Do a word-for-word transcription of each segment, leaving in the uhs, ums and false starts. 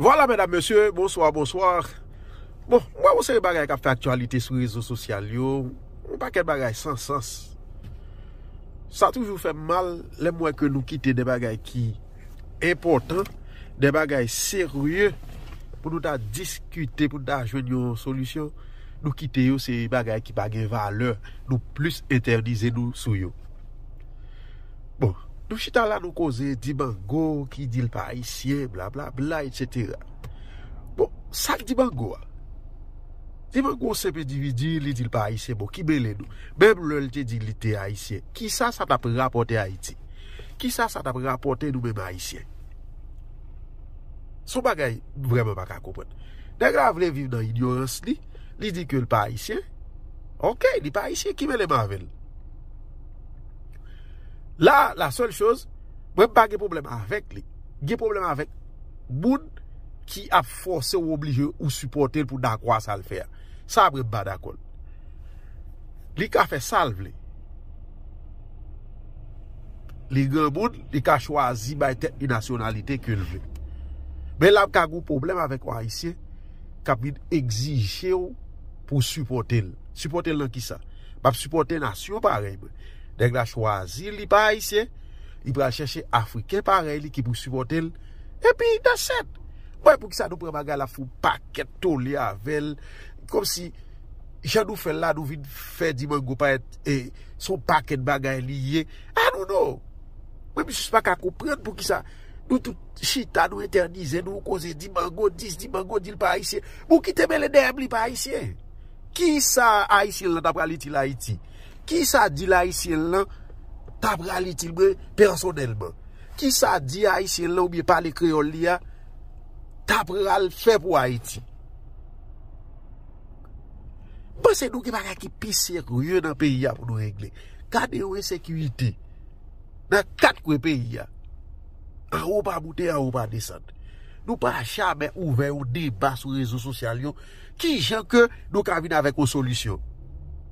Vwala, medam, mesye, bonswa, bonswa. Bon, m wè yon seri bagay k ap fè aktyalite sou rezo sosyal yo, yon pakèt bagay san sans. Sa toujou fè m mal lè m wè ke nou kite de bagay ki enpòtan, de bagay serye pou nou ta diskite, pou nou ta jwenn yon solisyon. Nou kite yo, se bagay ki pa gen valè, nou plis etènize nou sou yo. Bon, nou chita la, nou koze Dibango ki di l pa ayisyen, blablabla, etsetera. Bon, sa k Dibango a? Dibango se senp endividi, li di l pa ayisyen, bon, ki mele nou? Menm lè l te di li te ayisyen, kisa sa t ap rapòte Ayiti? Kisa sa t ap rapòte nou menm ayisyen? Se yon bagay vrèman pa ka konprann. Nèg la vle viv nan inyorans li, li di ke l pa ayisyen. Oke, li pa ayisyen, ki mele m avè l? La, la sèl choz, mwen m pa gen pwoblèm avèk li. Gen pwoblèm avèk moun ki ap fòse w, oblije ou sipòte l pou dakò a sa l fè a. Sa mwen m pa dakò l. Li ka fè sa l vle. Li granmoun, li ka chwazi bay tèt li nasyonalite ke l vle. Men la m ka gen yon pwoblèm avèk yon ayisyen k ap vin egzije w pou w sipòte l. Sipòte l nan kisa? M ap sipòte nasyon parèy mwen. Nèg la chwazi, li pa ayisyen, li pral chèche afriken parèy li ki pou sipòte l. Epi, that's it. Mwen, poukisa nou pran bagay la, fè yon pakèt tole avè l? Kòmsi, jan nou fè l la, nou vin fè Dibango parèt, e, se yon pakèt bagay li ye. I don't know. Mwen, m jis pa ka konprann poukisa nou tout chita, nou etènize, nou koze Dibango dis, Dibango di l pa ayisyen. Bon, kite mele dèyè m, li pa ayisyen. Kisa ayisyen lan ta pral itil Ayiti? Kisa di l ayisyen lan ta pral itil mwen pèsonèlman? Kisa di ayisyen lan oubyen pale kreyòl li a ta pral fè pou Ayiti? M panse nou gen bagay ki pi serye nan peyi a pou nou regle. Gade yon ensekirite nan kat kwen peyi a. Anwo pa moute, anwo pa desann. Nou pa jamè ouvè yon deba sou rezo sosyal yo. Kijan ke nou ka vin avèk yon solisyon?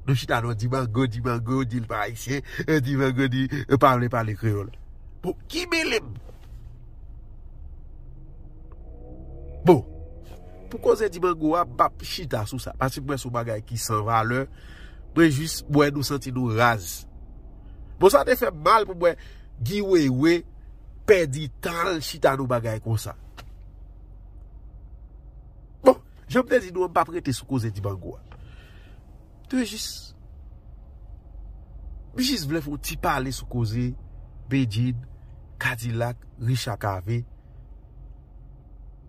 Nou chita, nou Dibango, Dibango di l pa ayisyen, e, Dibango di, e, pa vle pale kreyòl. Bon, ki mele m? Bon, pou koze Dibango a, m p ap chita sou sa, paske m wè se yon bagay ki san valè. Mwen jis, m wè nou santi nou raz. Bon, sa te fè m mal pou m wè Guy Wewe pèdi tan l chita nan bagay konsa. Bon, jan m te di nou an, m p ap rete sou koze Dibango a. M te jis, m jis vle fè yon ti pale sou koze Bedjine, Kadilak, Richard Cavé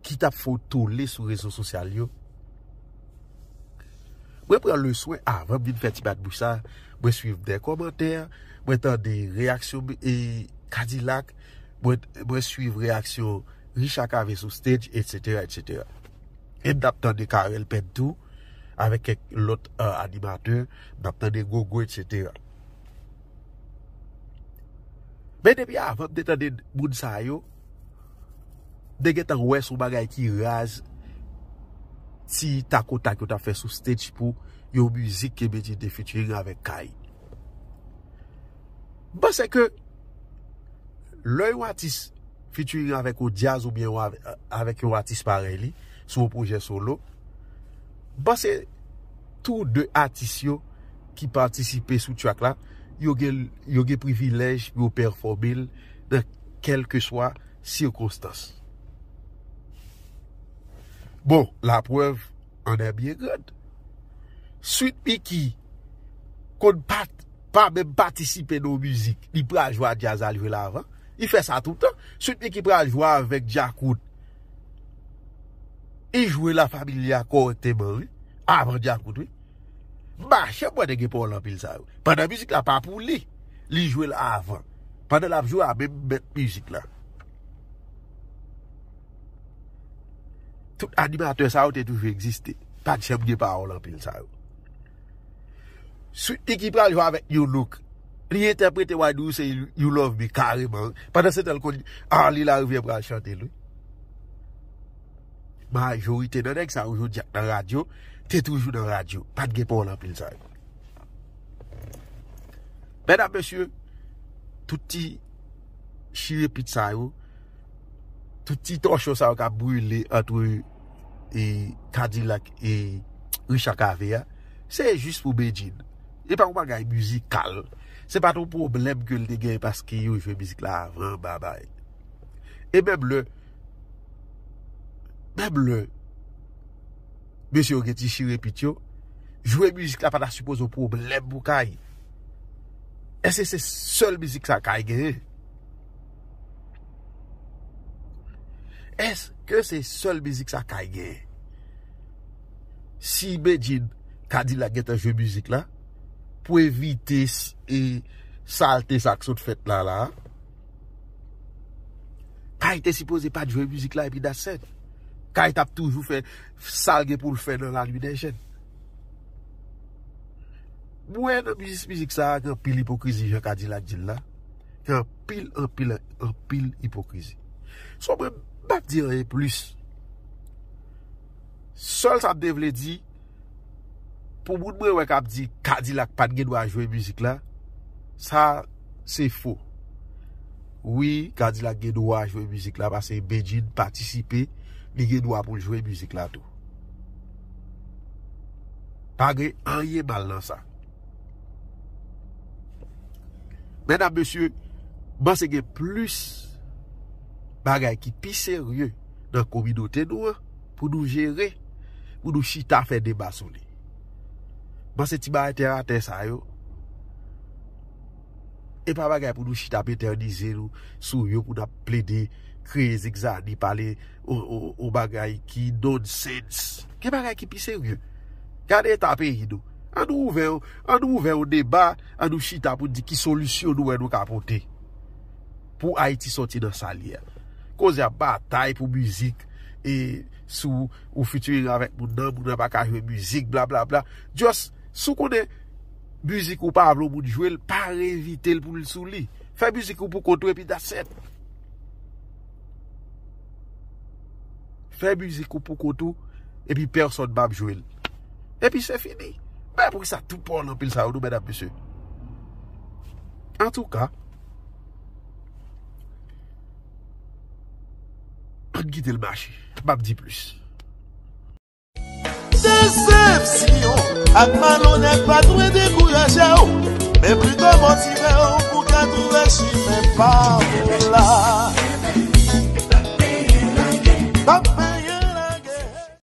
ki t ap fè yon tole sou rezo sosyal yo. Mwen pran leswen avan m vin fè ti bat bouch sa, mwen swiv de kòmantè, mwen tande reyaksyon, e, Kadilak, mwen, mwen swiv reyaksyon Richard Cavé sou stage, etsetera, etsetera. E m t ap tande Carel Pèn tou, avèk kèk lòt, e, animatè, m t ap tande Gogo, etsetera. Men depi avan m te tande moun sa yo, m te gentan wè se yon bagay ki raz, ti takotak yo t ap fè sou stage pou yon mizik ke Bedjine te featuring avèk Kay. M panse ke lè yon atis featuring avèk yon djaz oubyen yon avè-, avèk yon atis parèy li sou yon pwojè solo, m panse tou de atis yo ki patisipe sou track la, yo gen, yo gen privilèj pou yo pèfòme l nan kèlkeswa sikonstans. Bon, laprèv en est bien grande. Sweet Micky konn pa, pa menm patisipe nan yon mizik, li pral jwe a djaz, al jwe l avan. Li fè sa toutan. Sweet Micky pral jwe avèk Djakout. Li jwe La Familia kòrèkteman, wi. Avan Djakout, wi. M pa janm wè nèg gen pawòl anpil sa yo. Pandan mizik la pa pou li, li jwe l avan. Pandan l ap jwe a menm mèt mizik la. Tout animatè sa yo te toujou egziste. Pa t janm gen pawòl anpil sa yo. Sweet Micky pral jwe avèk New Look. Li entèprete Why Do You Say You, You Love Me kareman. Pandan se tan l konn Arly Larivière pral chante l, wi. Majorite nan nèg sa yo jodi a k nan radyo, te toujou nan radyo. Pa t gen pawòl anpil sa yo. Medam, mesye, tout ti chire pit sa yo, tout ti tòchon sa yo k ap brile ant, e, Kadilak e Richard Cavé a, se jis pou Bedjine. E pa yon bagay mizikal. Se pa t yon pwoblèm ke l te genyen paske yo jwe mizik la avan, babay. E menm lè, menm lè, mesye yo gen ti chire pit yo, jwe mizik la pa ta sipoze yon pwoblèm pou Kay. Èske se sèl mizik sa Kay genyen? Èske se sèl mizik sa Kay genyen? Si Bedjine Kadilak gentan jwe mizik la, pou evite s- e salte sa k sot fèt la la, Kay te sipoze pa t jwe mizik la epi that's it. Kay t ap toujou fè sa l gen pou l fè nan Lalui dè jèn. Mwen nan mizik, mizik sa a gen anpil ipokrizi, jan Kadilak di l la. Gen anpil, anpil, anpil ipokrizi. So mwen m p ap di anyen plis. Sèl sa m te vle di, pou moun mwen wè k ap di Kadilak pa t gen dwa jwe mizik la, sa se fo. Wi, Kadilak gen dwa jwe mizik la paske Bedjine patisipe, li gen dwa pou l jwe mizik la tou. Pa gen anyen mal nan sa. Medam, mesye, m panse gen plis bagay ki pi serye nan kominote nou an pou nou jere, pou nou chita fè deba sou li. M panse ti bagay tèratè sa yo, e pa bagay pou nou chita ap etènize nou sou yo, pou n ap plede kreye zigzani, pale yon, yon, yon bagay ki nonsense. Gen bagay ki pi serye. Gade eta peyi nou. Ann ouvè, ann ouvè yon deba, ann nou chita pou n di ki solisyon nou wè nou ka pote pou Ayiti sòti nan sa l ye a. Koze ap batay pou mizik, e sou ou featuring avèk moun nan, moun nan pa ka jwe mizik, blablabla. Just, si w konnen mizik ou pa vle yon moun jwe l, pa envite l pou l sou li. Fè mizik ou pou kont ou epi that's it. Fè mizik ou pou kont ou, epi pèsonn p ap jwe l. Epi se fini. Men poukisa tout pawòl anpil sa yo, nou, medam, mesye? Antouka, ann kite l mache. M p ap di plis. Desepsyon ak malonèt pa dwe dekouraje w, men plito motive w pou w ka twouve chimen pa w la. P ap fè